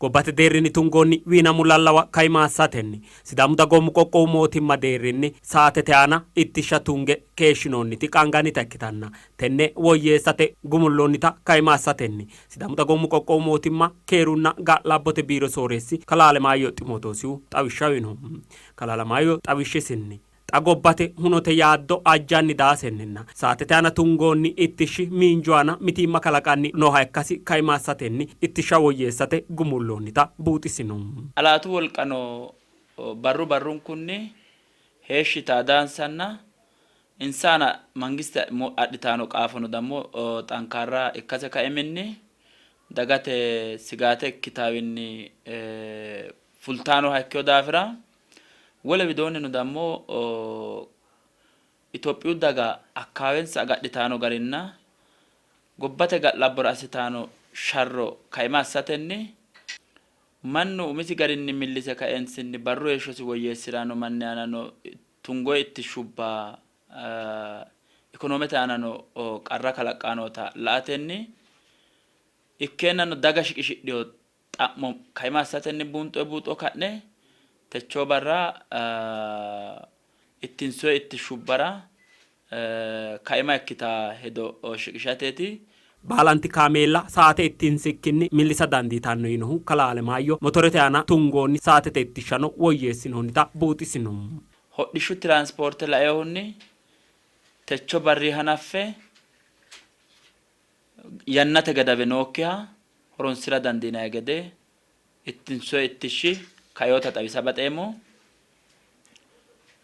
Gobbate deerrinni tungoonni wiinamu lallawa kaima assatenni Sidaamu Dagoomu Qoqqowu Mootimma deerrinni saatete aana ittishsha tunge keeshshinoonniti qaangannita ikkitanna tenne woyyeessate gumulloonnita kaima assatenni Sidaamu Dagoomu Qoqqowu Mootimma Keerunna Ga'labbote Biiro Sooreessi Kalaa Alemaayyo Ximootoosihu xawishsha uyno. Kalaa Alemaayyo xawishshisinni, xa gobbate hunote yaaddo ajjanni daasenninna saatete aana tungoonni ittishshi miinju aana mitiimma kalaqanni nooha ikkasi kaima assatenni ittishsha woyyeessate gumulloonnita buuxisino. Xalaatu wolqano barru barrunkunni heeshshi yitaa daansanna insa aana mangiste adhitanno qaafono dammo xankaarra ikkase kaiminni dagate sigaate ikkitawinni fultanoha ikkino daafira wole widoonnino dammo Itophiyu daga akkaawensa agadhitano garinna gobbate ga'labbora assitano sharro kaima assatenni mannu umisi garinni millise kaensinni barru heeshshosi woyyeessi'ranno manni aanano tungoe ittishshubba ikonoomete aanano qarra kalaqqanota la''atenni ikkeennano daga shiqishidhino xa'mo kaima assatenni buunxoe buuxo ka'ne techoo barra ittinsoe ittishshubbara kaima ikkita hedo shiqishateeti. Baalanti kaameella saate ittinsikkinni millisa dandiitanno yiinohu Kalaa Alemaayyo, motorete aana tungoonni saatete ittishshano woyyeessinoonnita buuxisino. Hodhishshu tiraansipoorte lainohunni techo barri hanaffe yannate gadawe nookkiha horonsi'ra dandiinanni gede ittinsoonni ittishshi kainota xawisa baxeemmo.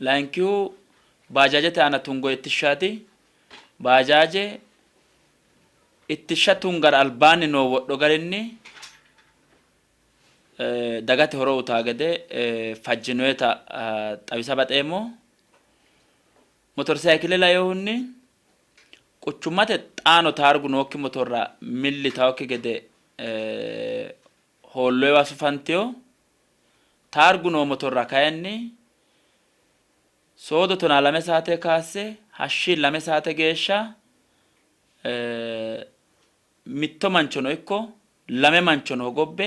Layinkihu baajaajete aana tungoonni ittishshaati. Baajaaje ittishsha tungara albaanni noo wodho garinni dagate horo utaa gede fajjinoyeta xawisa baxeemmo. Motorsaykile lainohunni quchummate xaano taargu nookki motorra milli yitannokki gede hoolloyiwa sufantino. Taargu noo motorra kayinni soodo 12 saate kaasse hashshi 2 saate geeshsha mitto manchono ikko lame manchono hogobbe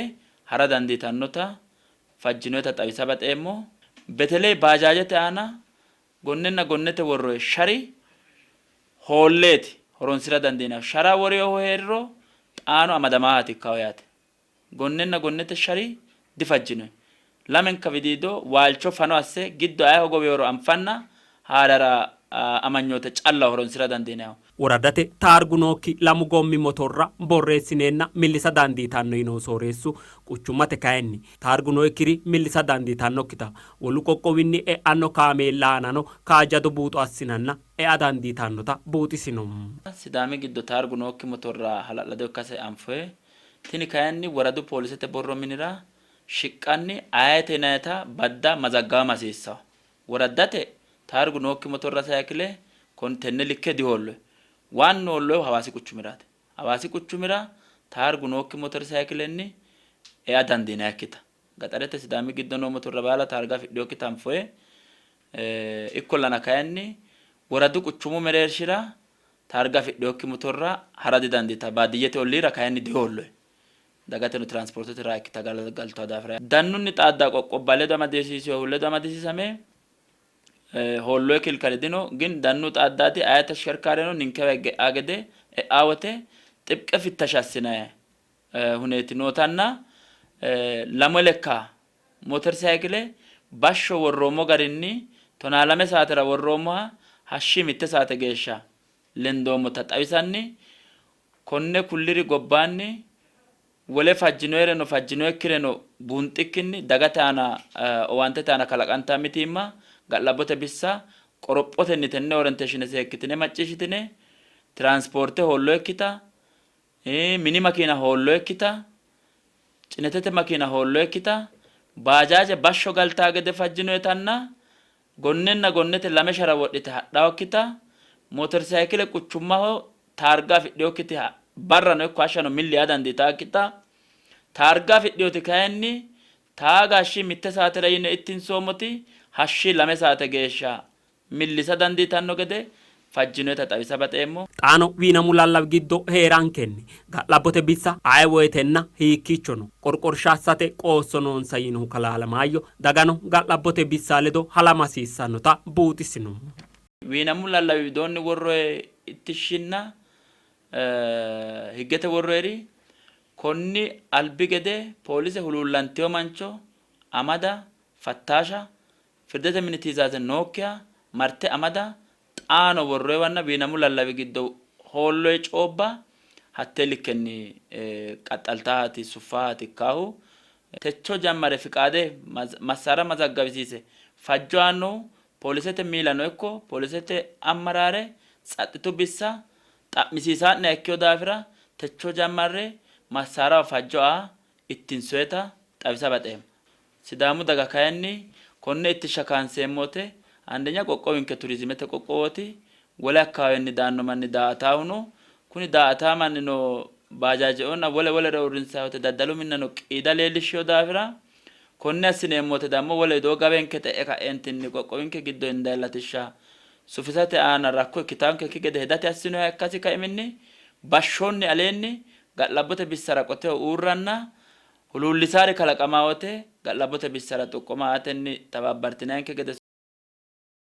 ha'ra dandiitannota fajjinoyita xawisa baxeemmo. Beteley baajaajete aana gonnenna gonnete worroyi shari hoolleeti horonsi'ra dandiinannihu. Shara worinohu hee'riro xaano amadamaahaati ikkanno yaate. Gonnenna gonnete shari difajjinoyi. Lamenka widiido waalcho fano asse giddo aye hogowinoro anfanna haa'rara amanyoote callaho horonsi'ra dandiinannihu. Woraddate taargu nookki lamu goommi motorra borreessineenna millisa dandiitanno yinohu sooreessu, quchummate kayinni taargu nookkiri millisa dandiitannokkita, wolu qoqqowinni e'anno kaameella aanano kaajjado buuxo assinanna ea dandiitannota buuxisino. Sidaami giddo taargu nookki motorra hala'lado ikkase anfoyi. Tini kayinni woradu poolisete borro minira shiqqanni ayeete yinannita badda mazaggawama hasiissanno. Woraddate taargu nookki motorra saykile kon tenne likke dihoolloyi. Waannu hoolloyihu Hawaasi quchumiraati. Hawaasi quchumira taargu nookki motor saykilenni ea dandiinannikkita. Gaxarete Sidaami giddo noo motorra baala taarga afidhinokkita anfoyi. Ikkollana kayinni woradu quchumu mereershira taarga afidhinokki motorra ha'ra didandiitanno. Baadiyyete olliira kayinni dihoolloyi. Dagateno tiraansipoortete raha ikkite galtanno daafira. Dannunni xaaddanno qoqqowubba ledo amadisiisinohu ledo amadisiisame hoolloyi kilkale dino. Gin dannu xaaddaati aye teshkerkaareno ninkewa higge e'aa gede e'aa wote xibqe fittasha assinanni huneeti nootanna lame lekka motor saykile bashsho worroommo garinni 12 saatera worroommoha hashshi mitte saate geeshsha lendoommota xawisanni, konne kulliri gobbaanni wole fajjinoyireno fajjinoyikkireno buunxikkinni dagate aana owaantete aana kalaqantanno mitiimma ga'labbote bissa qorophotenni tenne orenteeshine seekkitine macciishshitine tiraansipoorte hoolloyikkita, mini makiina hoolloyikkita, cinetete makiina hoolloyikkita, baajaaje bashsho galtaa gede fajjinoyitanna Gonnenna gonnete lame shara wodhite hadhannokkita, motorsayikile quchumaho taarga afidhinokkiti barrano ikko hashshano milli yaa dandiitannokkita, taarga afidhinoti kayinni taaga hashshi mitte saatera yine ittinsoommoti hashshi lame saate geeshsha millisa dandiitanno gede fajjinoeta xawisa baxeemmo. Xaano wiinamu lallawi giddo hee'rankenni ga'labbote bissa aye woytenna hiikkiichono qorqorsha assate qoosso noonsa yiinohu kalaa Alemaayyo, dagano ga'labbote bissa ledo halama hasiissannota buuxisino. Wiinamu lallawi widoonni worroyi ittishshinna higgete worroyiri konni albi gede poolise huluullantino mancho amada, fattaasha, firdete mini tiizaaze nookkiha marte amada xaano worroyiwanna wiinamu lallawi giddo hoolloyi coobba hattee likkenni qaxxaltaati suffaati ikkaahu. Techo jammare fiqaade massaara mazaggawisiise fajjo aannohu poolisete miilano ikko poolisete ammaraare tsaxxitu bissa xa'misiisaa'neha ikkino daafira techo jammarre massaaraho fajjo aa ittinsoyeta xawisa baxeemmo. Sidaamu daga kayinni konne ittishsha kaanseemmo wote andenya qoqqowinke turizimete qoqqowooti, wole akkawaawenni daanno manni daa''ataahu no. Kuni daa''ataa mannino baajaajeoonna wole wolere uurrinsanni wote daddalu minnano qiida leellishshino daafira konne assineemmo wote dammo wole widoo gawenke xe'e ka'eentinni qoqqowinke giddo hindayi latishsha sufisate aana rakko ikkitaankekki gede hedate assinoha ikkasi kaiminni bashshonni aleenni ga'labbote bissara qoteho uurranna Huluullisaari kalaqamaa wote ga'labbote bissara xoqqoma aatenni tabaabbartinayinke gede.